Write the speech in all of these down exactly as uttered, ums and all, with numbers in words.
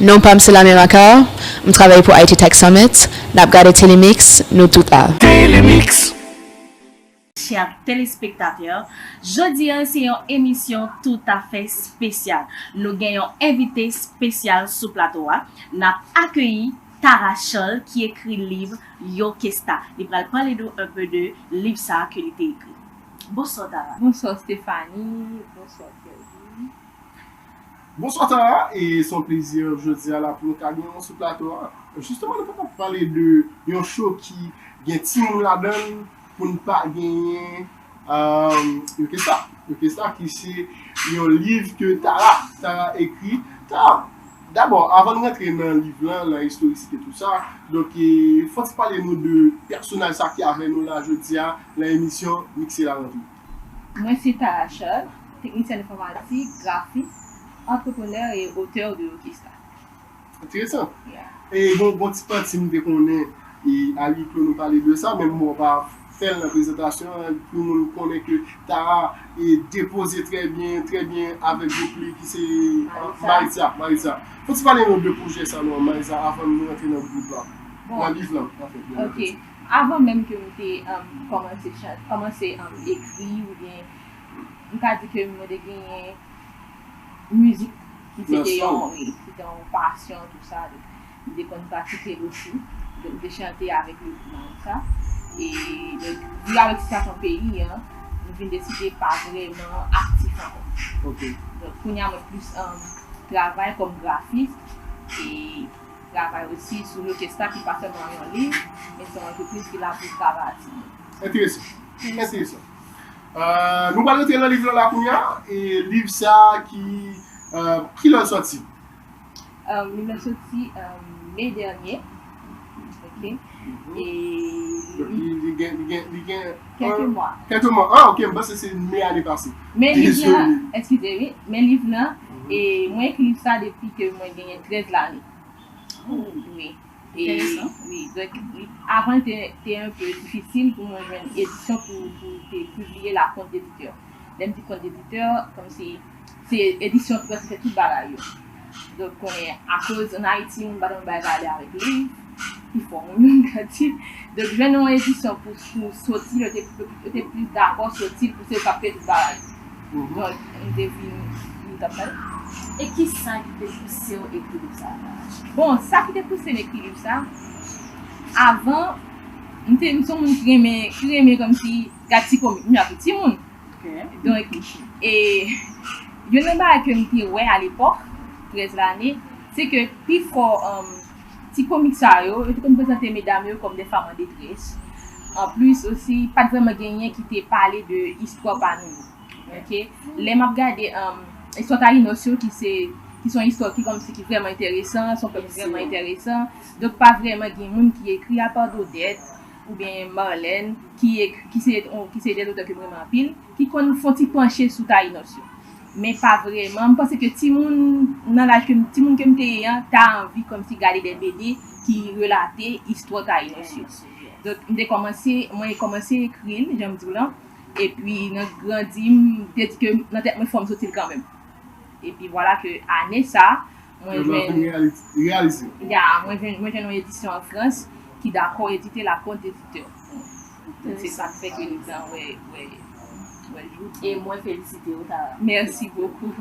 Non pa m se Lamia Macquart, m travay pou Haiti Tech Summit, n ap gade Telemix, nou tout la. Telemix. Chè telespektatè, jodi a se yon emisyon toutafè espesyal. Nou gen yon envite espesyal sou plato a. N ap akeyi Tara Charles ki ekri liv Yokesta. Li pral pale nou enpe de liv sa a ke li te ekri. Bonswa Tara. Bonswa Stephanie, bonswa Kelvin. Bonswa Tara, e se yon plezi jodi a la pou nou ka gen w sou plato a. Jisteman, nou pa t ap pale de yon show ki gen timoun ladan l pou n pa genyen Yokesta. Yokesta ki se yon liv ke Tara, Tara ekri. Tara, dabò, avan n rantre nan liv lan, nan istorisite tou sa, donk, e, fò ti pale nou de pèsonaj sa ki avè nou la jodi a nan emisyon Mikse la rantre. Mwen se Tara Charles, teknisyèn enfòmatik, grafis, antreprenè e otè de Yokesta. Enteresan. E bon, bon ti pati m te konnen e a huis clos nou pale de sa, men bon, pa fè l nan prezantasyon an pou moun konnen ke Tara e depoze trè byen, trè byen avèk gwoup li ki se Maritza, Maritza. Fò ti pale nou de pwojè sa nou an Maritza avan nou rantre nan gwoup la, nan liv lan, anfèt. Ok. Avan menm ke m te um, kòmanse chante, kòmanse um, ekri oubyen m ka di ke mwen te genyen mizik ki se te yon, wi, se te yon pasyon, tou sa. Donk, m te konn pratike l osi. Donk, m te chante avèk Lil Maritza. E, donk, vi avèk sitiyasyon peyi an, m vin deside pa vrèman aktif ankò. Donk, kounye a mwen plis um, travay kòm grafis e travay osi sou Yokesta ki pa sèlman yon liv, men se yon antrepriz ki la pou travay a timoun. Enteresan. Enteresan. Nou pral rantre nan liv lan la kounye a. E liv sa ki, kilè l sòti? Liv lan sòti me dènye. Ok. E Li gen, li gen, li gen kèlke mwa. Kèlke mwa. Ah, ok, m panse se me ane pase. Men liv lan, eskize wi, men liv lan, e mwen ekri liv sa depi ke mwen genyen trèz lane. Wi. E, wi, donk, avan l te, te enpe difisil pou mwen jwenn edisyon pou, pou te pibliye la kont editè. Lè m di kont editè, kòmsi se edisyon ki prèske fè tout bagay yo. Donk, konnen, akoz ann Ayiti, moun pa t anvi bay valè avèk liv, pifò moun yo, m ka di. Donk, jwenn yon edisyon pou, pou soti, yo te, yo te plis dakò soti l pou se yo k ap fè tout bagay. Donk, m te vin, m t ap pale. E kisa ki te pouse w ekri liv sa a? Bon, sa ki te pouse m ekri liv sa, avan, m te, m se yon moun ki renmen, ki renmen kòmsi gad ti komik, m ap timoun. Donk, e, youn nan bagay ke m te wè alepòk, trèz lane, se ke pifò um, ti komik sa yo, yo te konn prezante medam yo kòm de fanm an detrès. Anplis osi, pa t vrèman genyen ki te pale de istwa pa nou yo. Ok? Lè m ap gade um, istwa Tayinos yo ki se ki se yon istwa ki kòmsi ki vrèman enteresan, se yon pèp ki vrèman enteresan. Donk pa vrèman gen moun ki ekri apa Dodèt oubyen Marlène ki ekri, ki se ki se de lotè ke m renmen anpil, ki konn fè yon ti panche sou Tayinos yo. Men pa vrèman. M panse ke timoun nan laj ke timoun ke m te ye an ta anvi kòmsi gade de B D ki relate istwa Tayinos yo. Donk m te kòmanse, mwen kòmanse ekri l, jan m di w lan. Epi nan grandi, m te di ke nan tèt mwen fò m soti l kanmenm. Epi vwala ke ane sa, mwen jwenn, ya, mwen jwenn, mwen jwenn yon edisyon an Frans ki dakò edite l ak kont editè. Donk se sa k fè ke liv lan wè, wè, wè jou. E mwen felisite w, Tara. Mèsi bokou.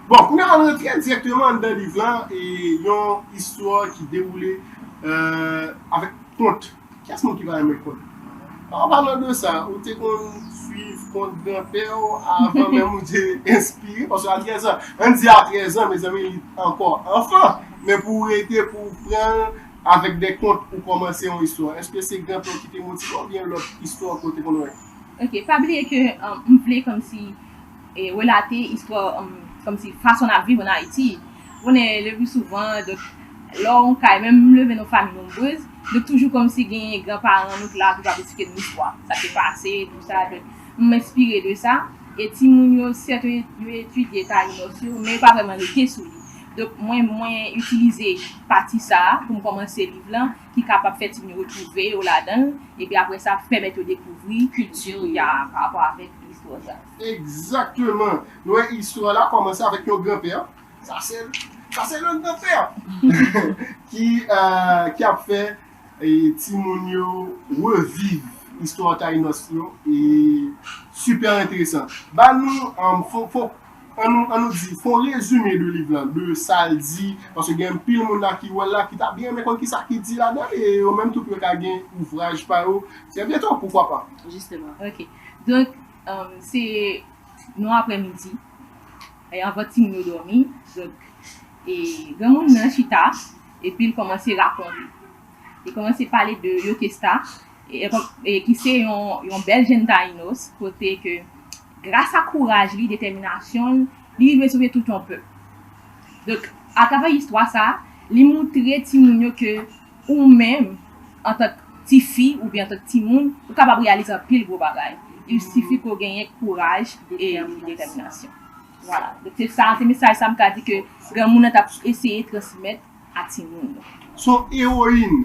Bon, kounye a nou rantre dirèkteman anndan liv lan, e yon istwa ki dewoule avèk kont. Kiyès moun ki pa renmen kont? An palan de sa, ou te konn swiv kont granpè w avan menm ou te enspire? Paske a trèz an, ann di a trèz an, mezanmi, li ankò anfan. Men pou w rete, pou w pran l avèk de kont, ou kòmanse yon istwa. Èske se granpè w ki te motive w oubyen lòt istwa ke w te konn wè? Ok, pa bliye ke um, m vle kòmsi e, relate istwa um, kòmsi fason n ap viv ann Ayiti. Ou konnen, le pli souvan, donk, lè w yon kay, menm m leve nan yon fanmi nonbrez, donk toujou kòmsi genyen granparan nou ki la, ki ap esplike nou istwa, sa k te pase, tou sa, donk, m enspire de sa, e timoun yo, sèt yo, yo etidye Tayinos yo, men yo pa vrèman rete sou li. Donk, mwen, mwen itilize pati sa a pou m kòmanse liv lan, ki kapab fè timoun yo retwouve yo ladan l, epi apre sa, pèmèt yo dekouvri kilti yo, ya, pa rapò avèk istwa sa. Egzakteman. Nou wè istwa la kòmanse avèk yon granpè. Sa sèl. Sa se le grand frère ki, euh, ki ap fè e timoun yo reviv istwa Tayinos yo. E sipè enteresan. Ba nou, um, fon, fon, an nou, an nou di, fon rezime de liv lan, de sa l di, paske gen anpil moun la ki wè l la, ki ta byen renmen konn kisa ki di ladan l, e yo menm tou pou yo ka gen ouvraj pa yo, byen byento, poukwa pa. Jisteman. Ok. Donk, um, se yon aprèmidi, e anvan timoun yo dòmi, donk, e granmoun nan chita, epi l kòmanse rakonte. Li kòmanse pale de Yokesta, e, e, ki se yon, yon bèl jèn Tayinos, kote ke, gras a kouraj li, detèminasyon l, li rive sove tout yon pèp. Donk, atravè istwa sa a, li moutre timoun yo ke ou menm, antank tifi oubyen antank timoun, ou kapab reyalize anpil gwo bagay. Il sifi ke w genyen kouraj e detèminasyon. Vwala. Donk, se sa, se mesaj sa m ka di ke granmoun nan t ap eseye transmèt a timoun yo. Se yon ewoyin.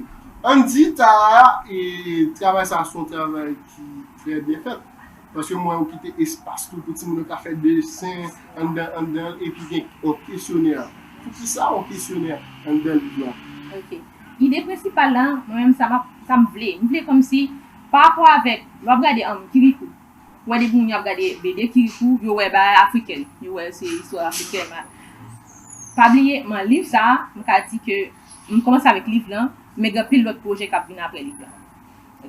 Ann di Tara, e travay sa se yon travay ki trè byen fèt. Paske m wè ou kite espas tou pou timoun yo ka fè desen anndan, anndan l, epi gen yon kesyonè. Poukisa yon kesyonè anndan liv la? Ok. Ide prensipal la, mwen menm sa m ap, sa m vle. M vle kòmsi, pa rapò avèk, lè w ap gade, um, Kirikou. Ou wè depi moun yo ap gade B D Kirikou, yo wè bagay afriken. Yo wè se istwa afriken. Pa bliye, man liv sa a, m ka di ke m kòmanse avèk liv lan, men gen anpil lòt pwojè k ap vin apre liv lan.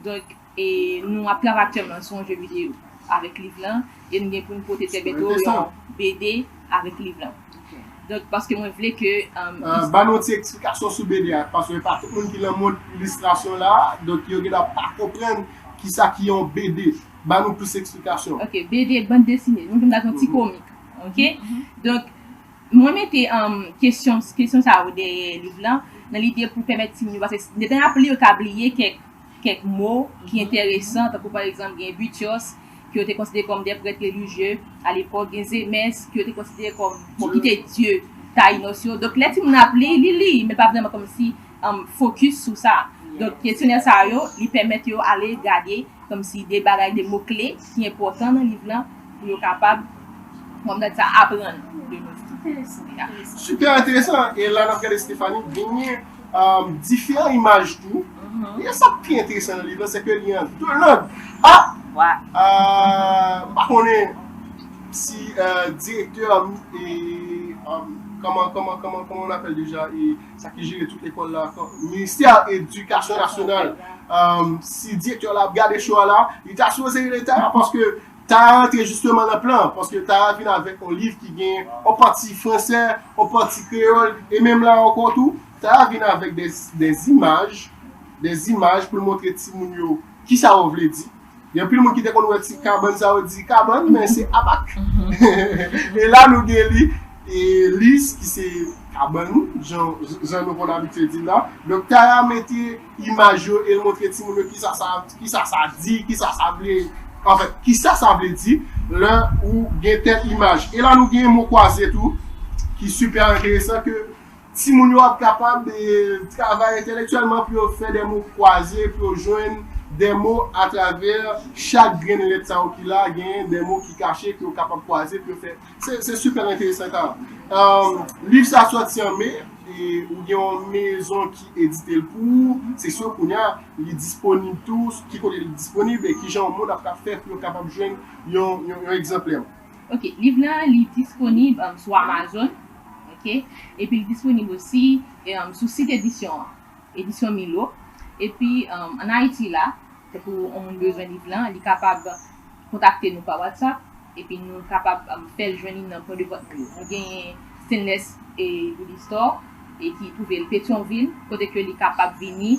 Donk, e nou ap travay aktyèlman sou yon jeu vidéo avèk liv lan, e nou gen pou n pote trè byento yon B D avèk liv lan. Donk, paske mwen vle ke, um, Ba nou ti eksplikasyon sou B D a, paske pa tout moun ki nan mond ilistrasyon la, donk yo gen dwa pa konprann kisa ki yon B D. Ba nou plis eksplikasyon. Ok, B D, bande dessinée. Nou menm ta di yon ti komik. Ok? Donk, mwen mete, um, kesyon, kesyon sa yo dèyè liv lan, nan lide pou pèmèt timoun yo, paske detan y ap li, yo ka bliye kèk, kèk mo ki enteresan, tankou pa egzanp, gen Butyòs, ke yo te konsidere kòm de prèt relijye alepòk, gen Zemès, ke yo te konsidere kòm, bon, ki te dye Tayinos yo. Donk, lè timoun ap li, li li, men pa vrèman kòmsi, um, fokis sou sa. Donk, kesyonè sa yo, li pèmèt yo ale gade kòmsi de bagay, de mo kle ki enpòtan nan liv lan pou yo kapab, kòman m ta di sa, aprann de nouvo. Sipè enteresan. E la n ap gade Stephanie, genyen, um, diferan imaj tou. E sa k pi enteresan nan liv lan, se ke li an de lang. Ah! Ah, m pa konnen si, euh, direktè, e, um, kòman, kòman, kòman, kòman on apèl deja, e sa ki jere tout lekòl la, ministè edikasyon nasyonal, um, si direktè la ap gade show a la, li ta sipoze rele Tara, paske Tara rantre jisteman nan plan, paske Tara vin avèk yon liv ki gen yon pati fransè, yon pati kreyòl, e menm la ankò tou, Tara vin avèk de, de imaj, de imaj pou l montre timoun yo kisa yo vle di. Gen anpil moun ki te konn wè ti kabann sa yo di kabann, men se abak. E la nou gen li, e lis ki se kabann, jan, jan nou konn abitye di l la. Donk, Tara mete imaj yo e l montre timoun yo kisa sa, kisa sa di, kisa sa vle, anfèt, kisa sa vle di lè ou gen tèl imaj. E la nou gen mo kwaze tou, ki sipè enteresan ke timoun yo ap kapab, e, travay entèlektyèlman pou yo fè de mo kwaze, pou yo jwenn de mo atravè chak grenn lèt sa yo ki la, genyen de mo ki kache, pou yo kapab kwaze, pou yo fè. Se, se sipè enteresan, Tara. Um, liv sa sòti an me, e ou gen yon mezon ki edite l pou ou. Se si kounye a, li disponib tou, ki kote li disponib, e kijan yon moun ap ka fè pou yo kapab jwenn yon, yon, yon egzanplè. Ok, liv lan, li disponib, um, sou Amazon, ok, epi li disponib osi, um, sou sit edisyon an, edisyon Milo. Epi, um, ann Ayiti la, tankou yon moun bezwen liv lan, li kapab kontakte nou pa WhatsApp, epi nou kapab, um, fè l jwenn li nan pwen de vant nou yo. Nou genyen Stainless e Goodie Store, e ki twouve l Petyonvil, kote ke li kapab vini,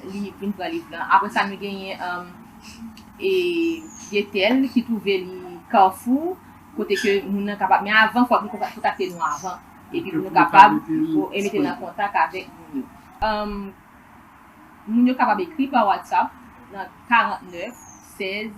li vin pran liv lan. Apre sa, nou genyen, um, e Dietel ki twouve li Kafou, kote ke moun nan kapab, men avan, fòk nou kontakte nou avan. Epi pou nou kapab e mete nan kontak avèk moun yo. Um, moun yo kapab ekri pa WhatsApp nan karant nèf sèz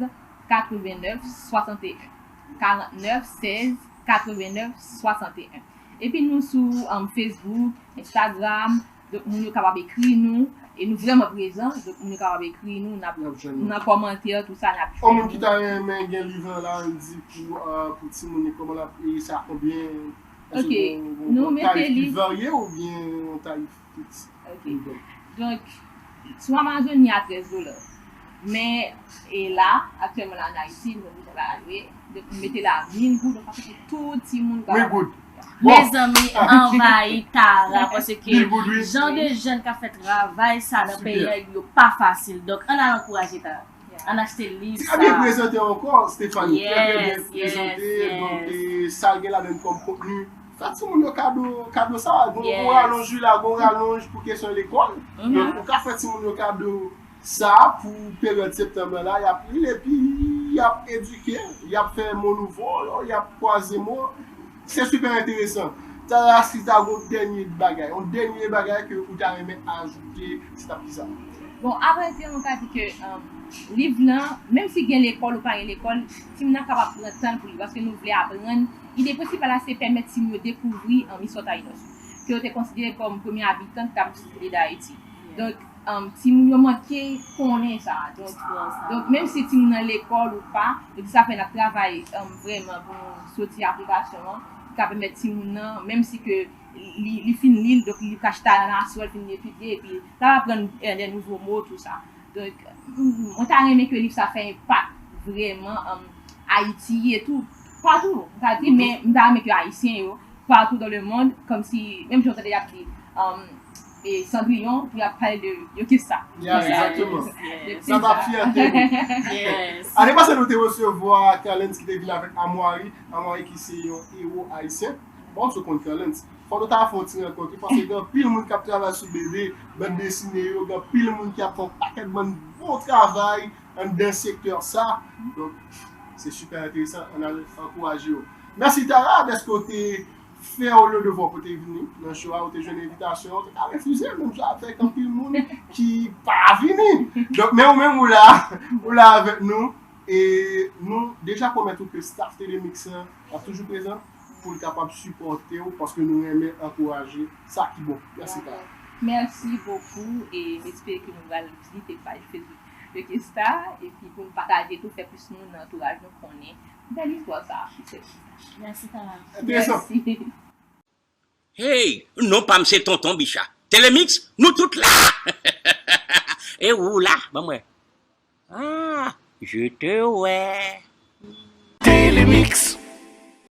katreven nèf swasant e en. Karant nèf sèz katreven nèf swasant e en. Epi nou sou, um, Facebook, Instagram, donk moun yo kapab ekri nou, e nou vrèman prezan, donk moun yo kapab ekri nou, n ap, nan kòmantè, tout sa, n ap jwenn. Yon moun ki ta renmen gen liv lan la, l di pou, euh, pou timoun li, kòman l ap, e se a konbyen, Ok, nou mete li. Tarif ki varye oubyen yon tarif fiks? Ok. Donk, sou Amazon, li a trèz dola. Men, e la, aktyèlman la, an Ayiti, nou bezwen pa lwe. Donk, nou mete la mil goud, donk, sa fè tout timoun ka. Mil goud. Mezanmi, anvayi Tara, paske jan de jèn k ap fè travay sa nan peyi a, yo pa fasil. Donk, ann al ankouraje Tara. Ann achte liv sa. Trè byen prezante ankò, Stéphanie. Trè, trè byen prezante. Donk, e, sa l gen ladan l kòm kontni. Fè timoun yo kado, kado sa. Gon, gon ralonj, wi, la, gon ralonj pou kesyon lekòl. Donk, ou ka fè timoun yo kado sa pou peryòd septanm nan la. Y ap li, epi y ap edike, y ap fè mo nouvo, y ap kwaze mo. Se sipè enteresan. Tara, si ta gon dènye bagay, yon dènye bagay ke ou ta renmen ajoute, se t ap ki sa? Bon, avrèdi, mwen ka di ke, um, liv lan, menm si gen lekòl ou pa gen lekòl, timoun nan kapab pran tan l pou li, paske nou vle aprann. Ide prensipal la, se pèmèt timoun yo dekouvri, um, istwa Tayinos, ke yo te konsidere kòm premye abitan ki t ap sou zile Dayiti. Donk, um, timoun yo manke konnen sa. Donk, donk, menm si timoun nan lekòl ou pa, e sa fè n ap travay, um, vrèman pou nou soti aplikasyon an, ki ka pèmèt timoun nan, menm si ke li, li fin li l, donk li ka chita nan aswè, l fin etidye, epi l ap aprann, eh, de nouvo mo, tou sa. Donk, m, mwen ta renmen ke liv sa fè enpak vrèman, um, Ayiti e tou, patou, m ta di, men m ta renmen ke Ayisyen yo, patou dans le monde, kòmsi, menm jan w tande y ap di, um, e Cendrillon, pou y ap pale de, de kisa. Ya, egzakteman. Sa va fyète nou. Ane pase, nou te resevwa Kerlens ki te vin avèk Amwari. Amwari ki se yon ewo ayisyen. Bon, sou konn Kerlens. Fò nou ta fè yon ti rankont, paske gen anpil moun k ap travay sou B D, bann desine yo, gen anpil moun ki ap fè yon pakèt bann bon travay anndan sektè sa. Donk, se sipè enteresan, ann al ankouraje yo. Mèsi Tara, dèske w te fè w le devwa pou te vini nan show a, ou te jwenn envitasyon, ou te ka refize, menm jan avèk anpil moun ki pa vini. Donk, men ou menm, ou la, ou la avèk nou, e nou deja pwomèt ou ke staff Telemix lan ap toujou prezan pou l kapab sipòte w, paske nou renmen ankouraje sa ki bon. Mèsi Tara. Merci beaucoup, e m espere ke nou pral vizite paj Facebook de Kesta, epi pou n pataje tou, fè plis moun nan antouraj nou konnen bèl istwa sa a ki fèt. Mèsi Tara. Enteresan. Mèsi. Hey, non pa m se Tonton Bicha. Telemix, nou tout la. E ou la, ban m wè. Ah, je te wè. Telemix.